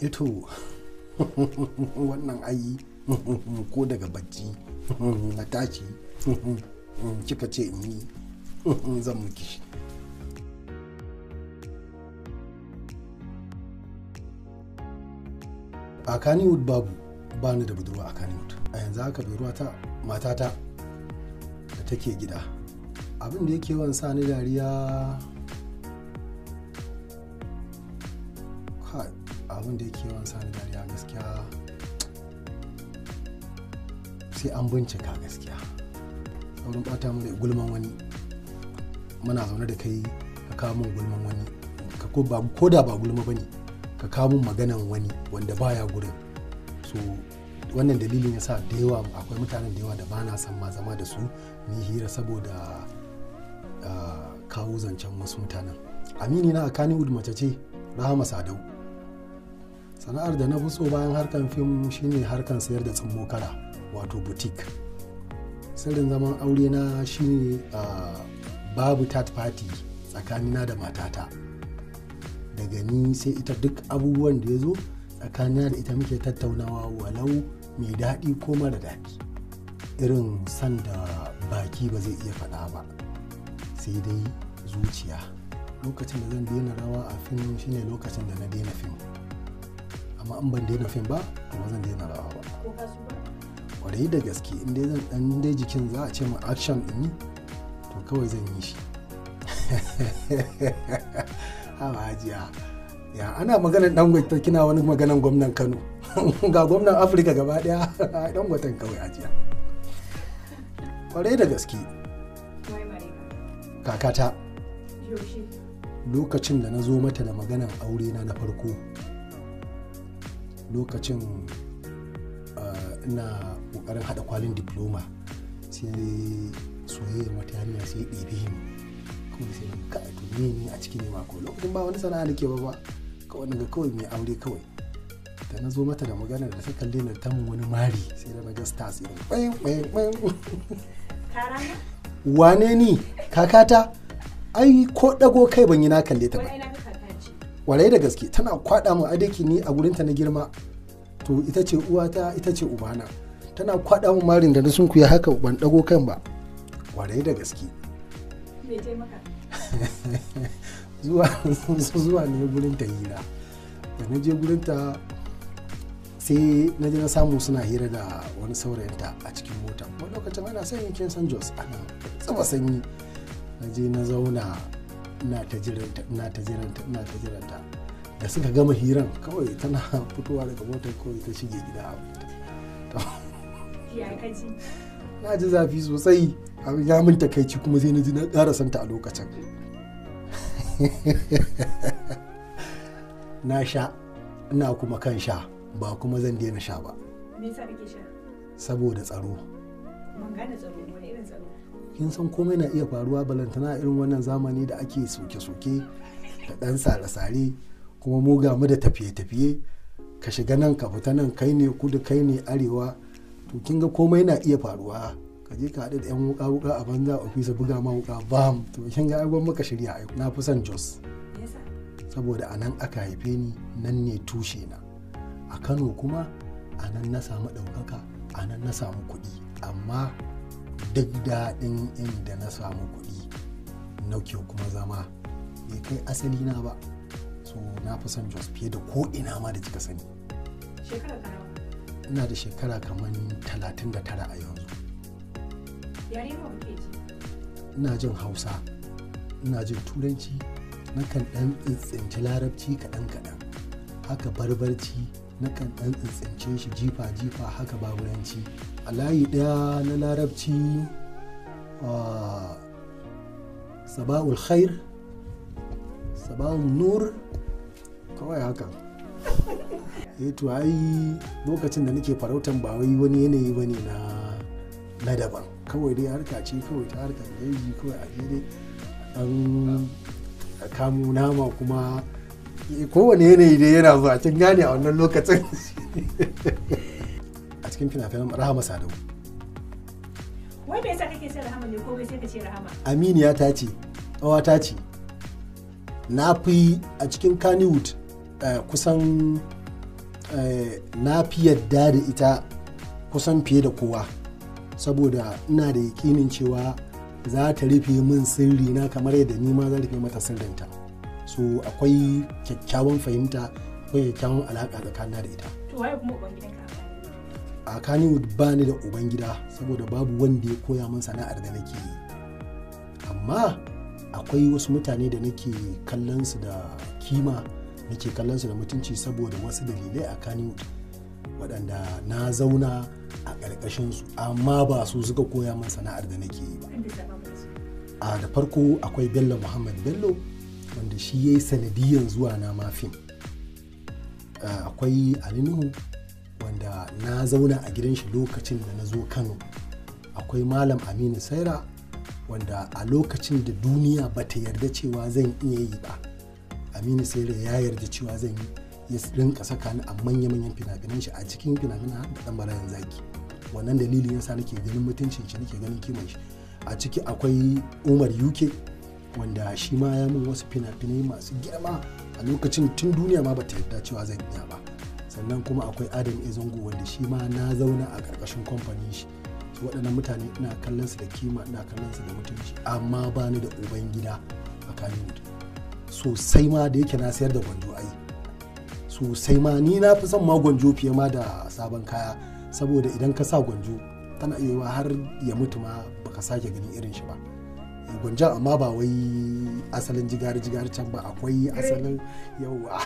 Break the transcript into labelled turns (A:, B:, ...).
A: Ito wannan ayi ko daga bacci na tashi kika ce in yi zan miki shi. A Kannywood babu, ba ni da budurwa a Kannywood. A yanzu haka budurwa ta matata da take gida. Abin da yake yawan sa ni dariya, kai abin da yake yawan sa ni dariya gaskiya sai an bincika gaskiya. Saurin ɓata mu da gulman wani. Muna zaune da kai ka kawo min gulman wani, ko da ba gulma bane ka kawo min maganan wani wanda baya gurin. So wannan dalilin yasa da yawa akwai mutanen da yawa da bana son ma zama da su mu hira saboda kawo zancen wasu mutanen. Amini na a Kannywood mace ce, Rahama Sadau. Sana'ar da na fi so bayan harkan fim shine harkan sayar da tsummo kara, wato boutique. Sirrin zaman aure na shine babu third party tsakanina da matata. Daga ni sai ita, duk abubuwan da ya zo tsakanina da ita muke tattaunawa, walau mai daɗi ko mara daɗi. Irin san da baki ba zai iya faɗa ba, sai dai zuciya. Lokacin da zan daina rawa a fim shine lokacin da na daina fim. Amma in ban daina fim ba, to ba zan daina rawa ba.
B: Ko ka su ba?
A: Kwarai da gaske, in dai zan ɗan dai jikin za a ce ma action ɗin yi, to kawai zan yi shi. Haba hajiya, ya ana maganar Dangote kina wani maganar gwamnan Kano. Ga gwamnan Afirka gaba ɗaya, Dangoten kawai hajiya. Kwarai da gaske.
B: Wai mare ka?
A: Kakata.
B: Yaushe?
A: Lokacin da na zo mata da maganar aure na na farko. Lokacin ina ƙoƙarin haɗa kwalin diploma, sai soyayya wata yarinya sai ɗebe ni. Kawai sai naga kai to me ni a cikin ne ma ko lokacin ba wani sana'a nake ba kawai naga kawai mai aure kawai. Da na zo mata da magana da ta kalle ni ta mun wani mari, sai da naga stars irin ƙwayin ƙwayin ƙwayin.
B: Ka rama?
A: Wane ni? Kakata? Ai ko ɗago kai ban yi na kalle ta ba.
B: Wai ai na ga kaka ce.
A: Kwarai da gaske tana kwaɗa min adaki ni a gurinta na girma. To ita ce uwata, ita ce ubana. Tana kwaɗa min marin da na sunkuya haka ban ɗago kan ba. Kwarai da gaske.
B: Me ta maka?
A: Zuwa ne gurin ta hira. Da na je gurin ta sai na je na samu suna hira da wani saurayinta a cikin mota. Wani lokacin ana sanyi, kin san Jos ana tsaba sanyi. Na je na zauna ina ta jiranta, ina ta jiranta, ina ta jiranta. Da suka gama hiran kawai tana fitowa daga motar kawai ta shige gida.
B: Ya ka ji?
A: Na ji zafi sosai, abin ya min takaici kuma sai na ji na ƙara santa a lokacin. Na sha, ina kuma kan sha, ba kuma zan daina sha ba.
B: Me yasa kake sha?
A: Saboda tsaro.
B: Ban gane tsaro, wani irin tsaro?
A: Kin san komai na iya faruwa, balantana irin wannan zamani da ake soke-soke da ɗan sare-sare, kuma mu ga mu da tafiye-tafiye, ka shiga nan ka fita nan, kai ne kudu kai ne arewa, to kin ga komai na iya faruwa. Ka je ka haɗu da 'yan wuƙa-wuƙa a banza ofisa buga ma wuƙa bam, to kin ga ai gwamma ka shirya ai. Na fi son Jos.
B: Me yasa?
A: Saboda a nan aka haife ni, nan ne tushe na. A Kano kuma a nan na samu ɗaukaka, a nan na samu kuɗi. Amma duk daɗin inda na samu kuɗi nake kuma zama bai kai asali na ba. So na fi son Jos fiye da ko ina ma da kika sani.
B: Shekara ka nawa?
A: Ina da shekara kamar 39 a yanzu.
B: Yare nawa kake ji?
A: Ina jin Hausa, ina jin Turanci, nakan ɗan tsintsinci Larabci kaɗan kaɗan. Haka Barbarci nakan ɗan tsintsince shi jifa jifa, haka Baburanci. A layi ɗaya na Larabci, sabahul khair, sabahul nur, kawai haka. Eh to ai lokacin da nake farautan ba wai wani yanayi bane na daban. Kawai dai harka ce kawai ta harkar jeji, kawai a je dai ɗan kamo nama, kuma kowane yanayi dai yana zuwa, kin gane a wannan lokacin. A cikin fina-finan Rahama Sadau.
B: Wai me yasa kake son Rahama ne komai sai ka ce Rahama?
A: Aminiya ta ce, ƙawata ce. Na fi a cikin Kannywood kusan Na fi yadda da ita kusan fiye da kowa, saboda ina da yakinin cewa za ta rufe min sirri na kamar yadda ni ma zan rufe mata sirrinta. So akwai kyakkyawan fahimta, akwai kyakkyawan alaƙa tsakanina da ita.
B: To waye kuma uban gidanka
A: a Kannywood? Ba ni da ubangida, saboda babu wanda ya koya min sana'ar da nake yi. Amma akwai wasu mutane da nake kallon su da kima, nake kallon su da mutunci, saboda wasu dalilai a Kannywood, waɗanda na zauna a ƙarƙashin su, amma ba su suka koya min sana'ar da nake yi ba. A da farko akwai Bello Muhammad Bello, wanda shi ya yi sanadiyan zuwa na ma fim. Akwai Ali Nuhu, wanda na zauna a gidan shi lokacin da na zo Kano. Akwai Malam Aminu Saira, wanda a lokacin da duniya ba ta yarda cewa zan iya yi ba, Aminu Saira ya yarda cewa zan yi, ya rinka saka ni a manya-manyan fina-finan shi, a cikin fina-finan har da Dan Marayan Zaki. Wannan dalilin yasa nake ganin mutuncin shi, nake ganin kiman shi. A ciki akwai Umar UK, wanda shi ma ya min wasu fina-finai masu girma a lokacin tun duniya ma bata yarda cewa zan iya ba. Sannan kuma akwai Adam A Zango, wanda shi ma na zauna a ƙarƙashin kamfanin shi. Su waɗannan mutane ina kallon su da kima, ina kallon su da mutunci, amma ba ni da uban gida a Kannywood. Sosai ma da yake na sayar da gwanjo ai sosai ma, ni na fi son ma gwanjo fiye ma da sabon kaya, saboda idan ka sa gwanjo tana iya yiwa har ya mutu ma baka sake ganin irin shi ba. Gwanjon amma ba wai asalin jigari jigari can ba, akwai asalin yauwa.